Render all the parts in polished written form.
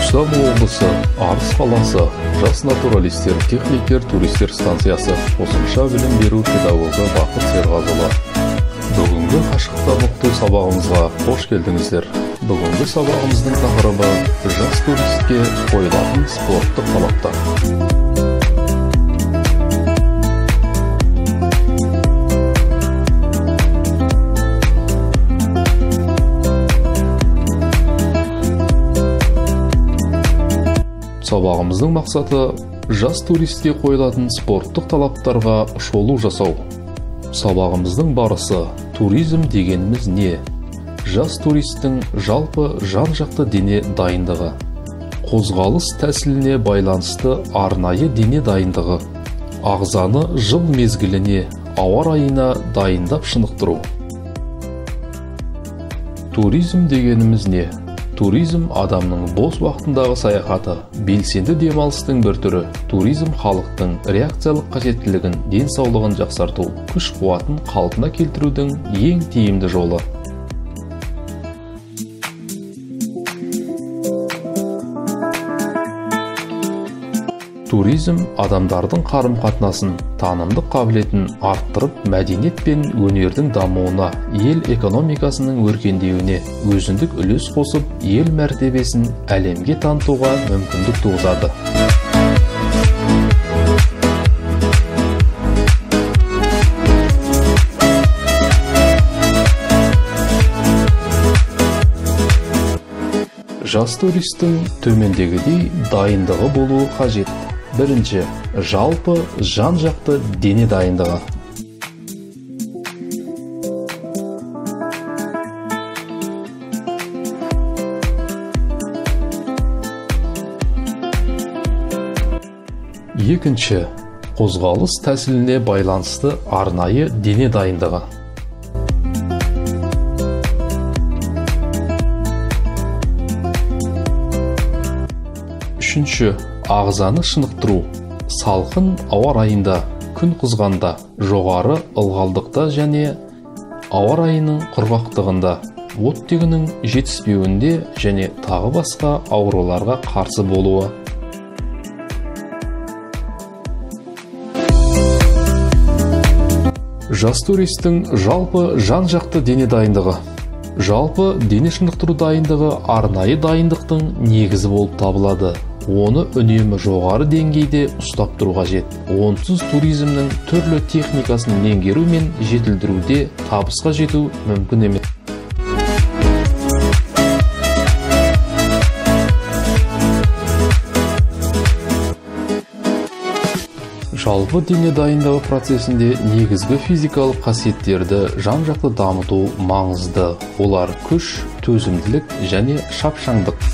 Даму облысы, Арыс қаласы, жас натуралистер, техниктер, туристер станциясы, қосымша білім беру педагогы Бақыт Серғазұлы. Бүгінгі қашықтан оқыту сабағымызға қош келдіңіздер. Бүгінгі сабағымыздың тақырыбы жас туристке қойылатын спорттық талаптар. Сабағымыздың мақсаты жас туристке қойылатын спорттық талаптарға шолу жасау. Сабағымыздың барысы туризм дегеніміз не? Жас туристің жалпы жан-жақты дене дайындығы, қозғалыс тәсіліне байланысты арнайы дене дайындығы, ағзаны жыл мезгіліне, ауа райына дайындап шынықтыру. Туризм дегеніміз не? Туризм адамның бос уақытындағы саяхаты, белсенді демалыстың бір түрі. Туризм халықтың реакциялық қажеттілігін, денсаулығын жақсарту, күш-қуатын қалпына келтірудің ең тиімді жолы. Туризм адамдардың қарым-қатынасын, танымдық қабілетін арттырып, мәдениет пен өнердің дамуына, ел экономикасының өркендеуіне өзіндік үлес қосып, ел мәртебесін әлемге танытуға мүмкіндік туғызады. Жас туристің төмендегідей дайындығы болуы қажет. Бірінші, жалпы жан-жақты дене дайындығы. Екінші, қозғалыс тәсіліне байланысты арнайы дене дайындығы. Үшінші, ағзаны шынықтыру. Салқын ауа райында, күн қызғанда, жоғары ылғалдықта және ауа райының құрғақтығында, оттегінің жетіспеуінде және тағы басқа ауруларға қарсы болуы. Жас туристің жалпы жан-жақты дене дайындығы. Жалпы дене шынықтыру дайындығы арнайы дайындықтың негізі болып табылады. Оны үнемі жоғары деңгейде ұстап тұру қажет. Онсыз туризмнің түрлі техникасын меңгеру мен жетілдіруде табысқа жету мүмкін емес. Жалпы дене дайындығы процесінде негізгі физикалық қасиеттерді жан-жақты дамыту маңызды. Олар күш, төзімділік және шапшаңдық.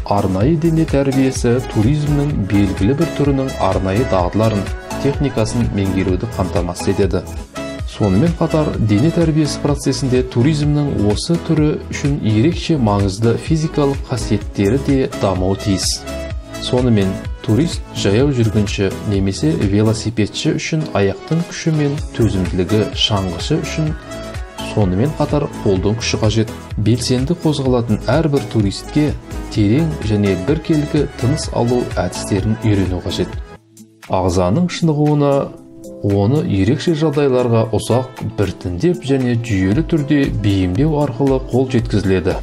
Арнайы дене тәрбиесі туризмнің белгілі бір түрінің арнайы дағдыларын, техникасын меңгеруді қамтамасыз етеді. Сонымен қатар, дене тәрбиесі процесінде туризмнің осы түрі үшін ерекше маңызды физикалық қасиеттері де дамуы тиіс. Сонымен, турист жаяу жүргінші немесе велосипедші үшін аяқтың күші мен төзімділігі, шаңғышы үшін сонымен қатар қолдың күші қажет. Белсенді қозғалатын әрбір туристке терең және біркелкі тыныс алу әдістерін үйрену қажет. Ағзаның шынығуына оны ерекше жағдайларға ұзақ, біртіндеп және жүйелі түрде бейімдеу арқылы қол жеткізіледі.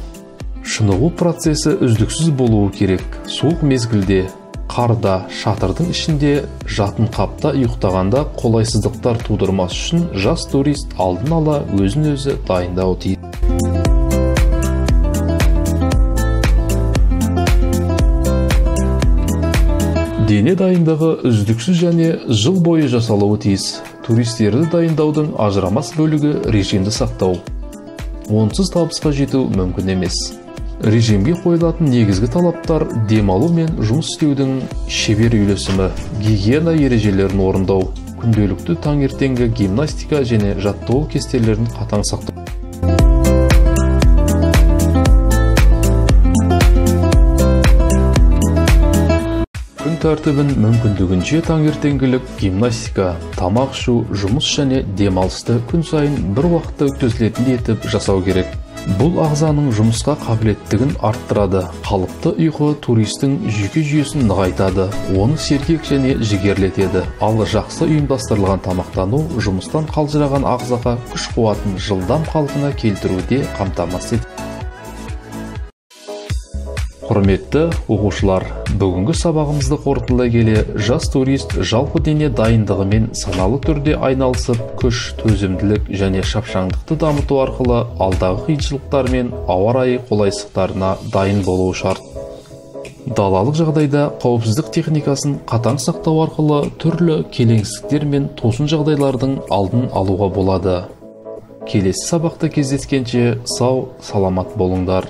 Шынығу процесі үздіксіз болуы керек. Суық мезгілде, қарда, шатырдың ішінде, жатын қапта ұйықтағанда қолайсыздықтар тудырмас үшін жас турист алдын ала өзін-өзі дайындауы тиіс. Дене дайындығы үздіксіз және жыл бойы жасалуы тиіс. Туристерді дайындаудың ажырамас бөлігі режимді сақтау. Онсыз табысқа жету мүмкін емес. Режимге қойылатын негізгі талаптар демалу мен жұмыс істеудің шебер үйлесімі, гигиена ережелерін орындау, күнделікті таңертеңгі гимнастика және жаттығу кестелерін қатаң сақтау. тәртібін мүмкіндігінше таңертеңгілік гимнастика, тамақ ішу, жұмыс және демалысты күн сайын бір уақытта өткізілетіндей етіп жасау керек. Бұл ағзаның жұмысқа қабілеттігін арттырады. Қалыпты ұйқы туристің жүйке жүйесін нығайтады, оны сергек және жігерлетеді. Ал жақсы ұйымдастырылған тамақтану жұмыстан қалжыраған ағзаға күш қуатын жылдам қалпына келтіруде қамтамасыз етеді. Құрметті оқушылар, бүгінгі сабағымызды қорытындылай келе, жас турист жалпы дене дайындығымен саналы түрде айналысып, күш, төзімділік және шапшаңдықты дамыту арқылы алдағы қиыншылықтар мен ауа райы қолайсыздықтарына дайын болуы шарт. Далалық жағдайда қауіпсіздік техникасын қатаң сақтау арқылы түрлі келеңсіздіктер мен тосын жағдайлардың алдын алуға болады. Келесі сабақта кездескенше сау, саламат болыңдар.